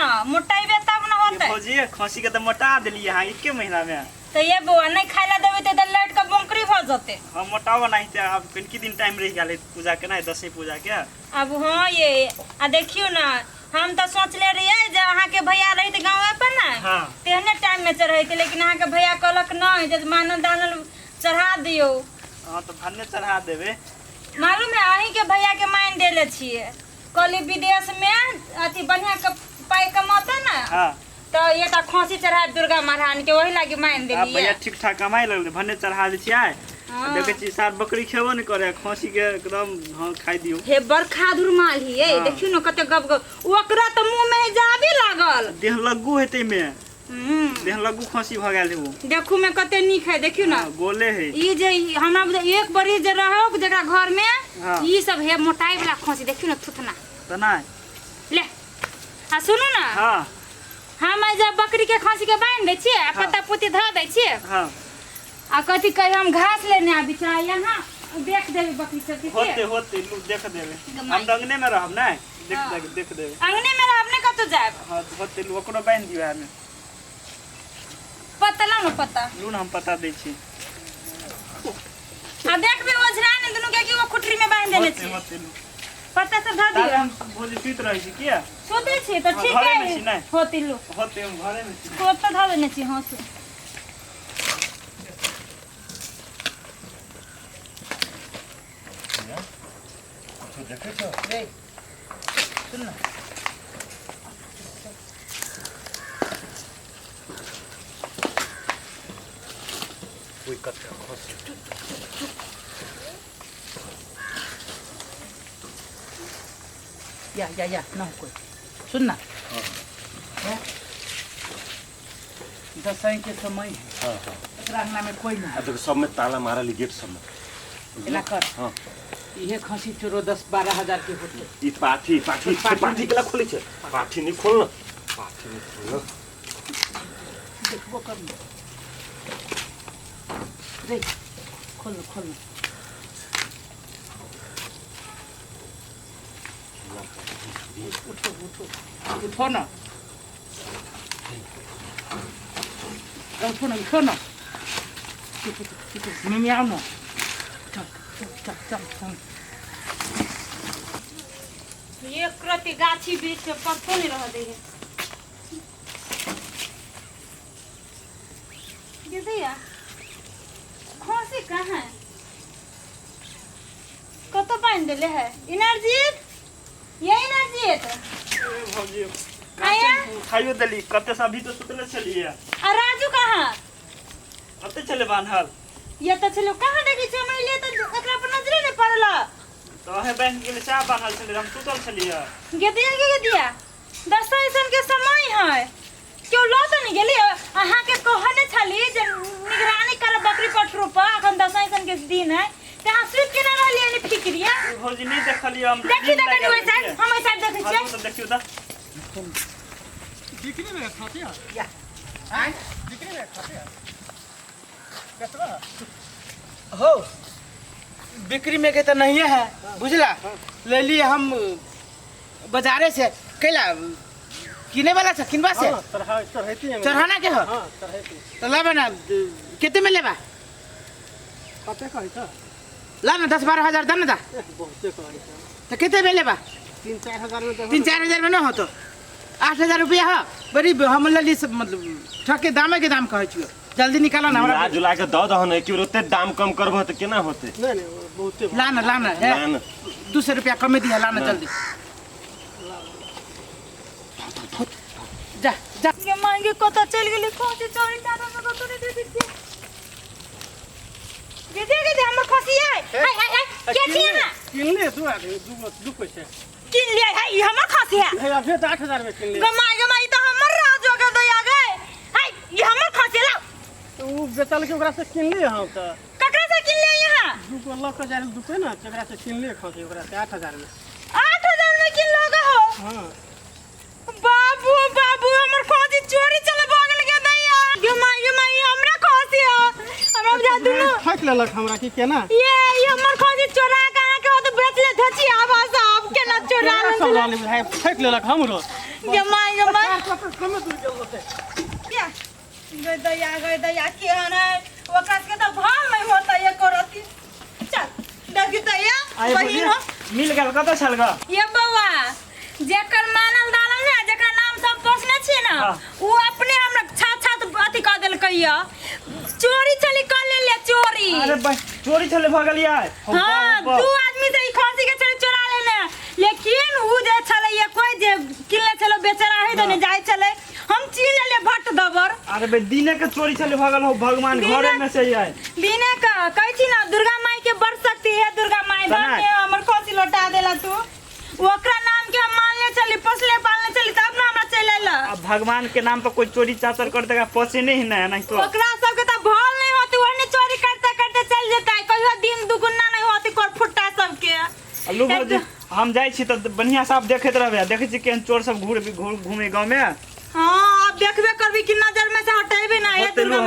मोटाइबे तब न ये होतै। भौजी खसी के तऽ मोटा देलियै अहाँ एके महीना में। तऽ ये बौआ नहि खाय लए देबै तऽ लटि कऽ बोंकरी भऽ जेतै। हम मोटाबो नहि तऽ आब कनिकी दिन टाइम रहि गेल है पूजा के नहि दसवीं पूजा के। अब हाँ ये आ देखियौ ने हम तऽ सोचले रहियै जे अहाँके भैया रहित गाँवे पर ने हाँ। तेहने टाइम में चढ़ैते, लेकिन अहाँके भैया कहलक नहि जे मानल दानल चढ़ा दियौ। हाँ तऽ भन्ने चढ़ा देबै। मालूम है अहींके भैया के मान देले छियै, कहली विदेश में अथी बढ़िया के पाइ कमौते ने हाँ। तऽ एकटा खसी चढ़ायब दुर्गा महारानी के, ओही लागी मान आब देलियै। भैया ठीक ठाक कमाइ लगलै भन्ने चढ़ा दै छियै। हाँ। देखै छी सार बकरी खेबो नहि करे, खसी के एकदम हाँ खाइ दियौ। हे बरखा धुरमाल ही ये। हाँ। देखियौ ने कते गप गप, ओकरा तऽ मुँह में जाबे लागल। देह लग्गू हेतै में। हम्म। देह लग्गू खसी भऽ गेल है ओ। देखू में कते नीक है, देखियौ ने। हाँ, गोले है। ई जे हमरा बुझा एक बरिस जे रहो जकरा घर में। हाँ। ई सब हे मोटाई वाला खसी, देखियौ ने थुथना। तऽ नहि। ले आ सुनू ने। हाँ। हम आइ जब बकरी के खसी के बान्हि दै छियै आ हाँ। पत्ता पुत्ती धऽ दै छियै। हाँ। आ कथी कही हम घास लेने आबी छी, यहाँ देख देबै बकरी सबके के? होते होते लू देख देबै। गमाई। हम तऽ अंगने में रहब ने, देख हाँ। देख देख देबै। अंगने में रहब ने, कतौ जायब? हाँ होते लू ओकरो बान्हि दियौ एहिमे। पत्ता लाउ ने पत्ता। लू ने हम पत्ता दै छी। आ देखबै ओझरा ने दुनू के कि ओ खुटरी में बान्हि देने होते छी। होते लू। पत्ता सब धऽ ताले दियौ। हम भोजी सुति रहै छी किया? सुतै छी तऽ हाँ, ठीक घरेमे है। छी ने? होते लू। होते हम घरेमे छी। पत्ता धऽ देने छी। हाँ सु देखै छौ? रे सुन ना। ओहि कतका खसी। या या या ना हो कोई, सुन ना। हाँ। दसैँ के समय है। हाँ हाँ। एकरा अंगना में कोई नहीं। आ देखो सब में ताला मारल है गेट सब में। एना कर। हाँ। इहे खसी चोरो 10-12 हजार के होते। ई पाठी पाठी पाठी। पाठी केला खोलै छै? पाठी नहीं खोल ना, पाठी नहीं खोल ना। देखबो कर ना। रे खोल ना, खोल ना। उठो उठो उठो ना, उठो ना, उठो ना। चुप चुप चुप, मिमी आओ ना। चल चल चल चल। एक रति गाछी वृक्ष के पत्तो नहीं रह दे है। दीदिया खोसी कहाँ है? कतौ बान्हि देले है? इनरजीत, ये इनरजीत। ए भौजी आया? खाइयो देली कते से, अभी तो सुतले छलियै। आ राजू कहाँ? कते छलै बान्हल? ये तऽ छलै कहाँ देखै छी हम एलियै तऽ एकरा पर नजरे नहि पड़ल। तऽ अहे बान्हि गेलै सएह बान्हल छलै, हम सुतल छलियै। गेदिया गे गेदिया, दसैँ के समय है, केओ लऽ तऽ नहि गेली? अहाँके कहने छली जे निगरानी करब बकरी पठरू पर, अखन दसैँ के दिन है तऽ अहाँ सुति केना रहलियै नि फिक्रिया? ए भौजी नहि देखलियै हम। देखी नींद तऽ कनि लागि ओहि साइड गेल। हम ओहि साइड देखै हाँ, छियै। तऽ देखियौ तऽ। बिक्री में खाते हैं। या आँय? बिक्री में खाते हैं बेचबा हो बिक्री में के तो नहीं है बुझला, ले लिए हम बाजारे से। कैला किने वाला छ किनबा से? हाँ, चढ़ा चढ़ैती है। चढ़ाना के हो? हाँ चढ़ैती। तो लाबे ना, कते में लेबा? कते कहै छ? ला ना 10-12 हजार दे ना दा। एह, बहुते कहै छ। तो कते में लेबा? 3-4 हजार में देबो। 3-4 हजार में ना हो तो 8 हजार रुपया हो। बड़ी हम लली सब मतलब ठके दामे के दाम कहै छियो, जल्दी निकालो ना हमरा। मिला जुला के दऽ दहन, एक बेर ओते दाम कम करबह तऽ केना होतै? नहीं नहीं बहुते। ला ना, ला ना, हे। ला ना। 200 रुपया कमे दिया, ला ना जल्दी। जा जा। गे मांगे कतऽ चलि गेलै खसी चोरी चारा में कतौ नहि देखै छियै। दीदी दीदी हमर खसी है। हाय हाय हाय के छियै अहाँ? किनले दू आदमी दू दू पैसे किन लियै है, ई हमर खसी है। हे अभी तो 8 हजार में किनले। गमाई गमाई तऽ हमर राजो के दया गए। हाय ई हमर खसी लाउ। तो उ बेचल के ओकरा से किनले हम तो। ककरा से किन लियै अहाँ? दू गो लऽ के जाय दुकान ना, तकरा से किनले खसी ओकरा से 8 हजार में। 8 हजार में किन लोगे हो? हाँ। बाबू बाबू हमर खसी चोरी चले भऽ गेल गे दैया। गे माई गे माई हमरा खसी है, हमरा बुझा दुनू ठकि लेलक हमरा की केना। ये ई हमर खसी चोरा के अहाँ के ओतऽ बेच ले धची आवाज साहब केना चोरा केना सब लेलक? रहलै बुझाइ, ठकि लेलक हमरो। गे माय गे माय। चार चक्कर कमे दूर गेल होतै। या, गई दैया, गई दैया, केहन है ओकरा सबके तऽ भाव नहि होता एको रत्ती। चल देखी दैया। आइ बहिन भौजी, हो। मिल गेल? कतऽ छल ग? ये बौआ, जेकर मानल दालल ने, जेकर नाम सब पोसने छियै ने, उ अपने हमरा छात छात अथी कऽ देलकै या, चोरी चली कऽ लेले चोरी। अरे भाई, चोरी छले भऽ गेल यार? हाँ, दू आदमी से ई खसी के छलै चोरा लेने, लेकिन उ जे छलै ये कोई जे किनले छलै बेचारा है देने जाय छलै, हम छीन लेलियै भट्ट दबर। अरे भाई, दिने के चोरी छले भऽ गेल हो, भगवान घरे में से यार। दिने का कहै छी ना, दुर्गा माई के बड़ शक्ति है। दुर्गा माई सनाइ। धन्य, हमर खसी लौटा देला तू। ओकरा नाम के हम मानले चली, पोसले पालने चली, तब ना हमरा चलि अयला। अब भगवान के नाम पर कोई चोरी चाचर कर देगा पचे नहीं ना, नहीं तो ओकरा सबके तऽ भल नहीं होती, ओहने चोरी करते करते चल जेतै, कहियो दिन दुगुना नहीं होती कर फुट्टा सबके। अल्लू भौजी, हम जाइ छी तऽ बढ़िया से आप देखैत रहबै, देखै छी केहन चोर सब घूर घूर घूमे गाँव में। हाँ, अब देखबे करबी कि नजर में।